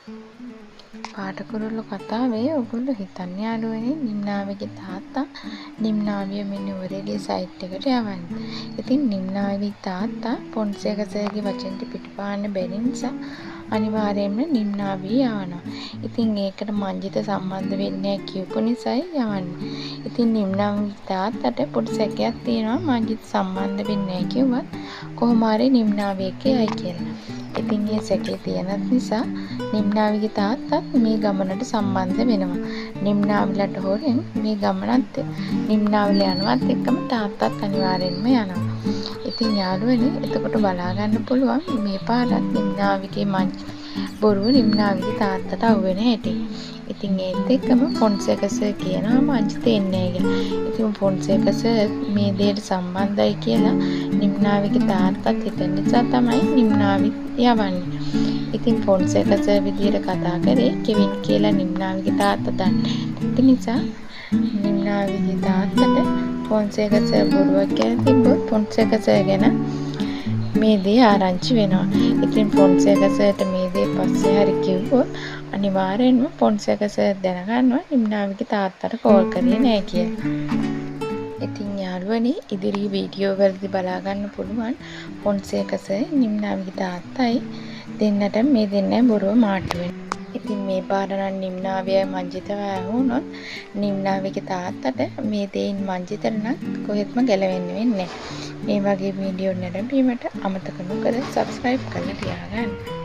පාට කුරුල්ලෝ කතාවේ ඔයගොල්ලෝ හිතන්නේ යාළුවනේ නිම්නාවිගේ තාත්තා නිම්නාවිය මේ නුවරඑළිය සයිට් එකට යවන්න. ඉතින් නිම්නාවිගේ තාත්තා පොන්සේක සර්ගේ වචනෙට පිටුපාන්න බැරි නිසා අනිවාර්යයෙන්ම නිම්නාවිය යවනවා. ඉතින් ඒකට මංජිත සම්බන්ධ වෙන්නේ නැහැ කියපු නිසායි යවන්නේ. ඉතින් නිම්නාවිගේ තාත්තට පොඩි සැකයක් තියෙනවා මංජිත සම්බන්ධ වෙන්නේ නැහැ කිව්වත් කොහොම හරි නිම්නාවිය එක්ක යයි කියලා. ඉතින් ඒ සැකේ තියෙනත් නිසා නිම්නාවිගේ තාත්තත් මේ ගමනට සම්බන්ධ වෙනවා. නිම්නාවිලට හොරෙන් මේ ගමනත් නිම්නාවිල යනවත් එක්කම තාත්තත් අනිවාර්යෙන්ම යනවා. ඉතින් යාළුවනේ, එතකොට බලා ගන්න පුළුවන් මේ පාරත් නිම්නාවිගේ බොරුව නිම්නාවිගේ තාත්තට අහුවෙන හැටි. ඉතින් ඒත් එක්කම ෆොන්සේක සර් කියනවා මංජිත එන්නේ නැහැ කියලා. ඉතින් ෆොන්සේක සර් මේ දෙයට සම්බන්ධයි කියලා නිම්නාවිගේ තාත්තත් හිතන නිසා තමයි නිම්නාවිත් යවන්නේ. ඉතින් ෆොන්සේක සර් විදියට කතා කරේ කෙවින් කියලා නිම්නාවිගේ තාත්තා දන්නේ නැති නිසා නිම්නාවිගේ තාත්තට ෆොන්සේක සර් බොරුවක් කියලා තිබ්බොත් ෆොන්සේක සර් ගැන මේ දේ ආරංචි වෙනවා. ඉතින් ෆොන්සේක සර්ට මේ දේ පස්සේ හරි කිව්වොත් අනිවාර්යෙන්ම ෆොන්සේක සර් දැනගන්නවා නිම්නාවිගේ තාත්තට කෝල් කරේ නෑ කියලා. ඉතින් යාළුවනේ, ඉදිරි වීඩියෝ වලදී බලා ගන්න පුළුවන් ෆොන්සේක සර් නිම්නාවිගේ තාත්තයි දෙන්නට මේ දෙන්නයි බොරුව මාට්ටු වෙනවා. ඉතින් මේ පාර නම් නිම්නාවියයි මංජිතව ඇහුනොත් නිම්නාවිගේ තාත්තට මේ දෙයින් මංජිතට නම් කොහෙත්ම ගැලවෙන්න වෙන්නේ නැහැ. මේ වගේ වීඩියෝ නැරඹීමට අමතක නොකර සබ්ස්ක්‍රයිබ් කරලා තියාගන්න.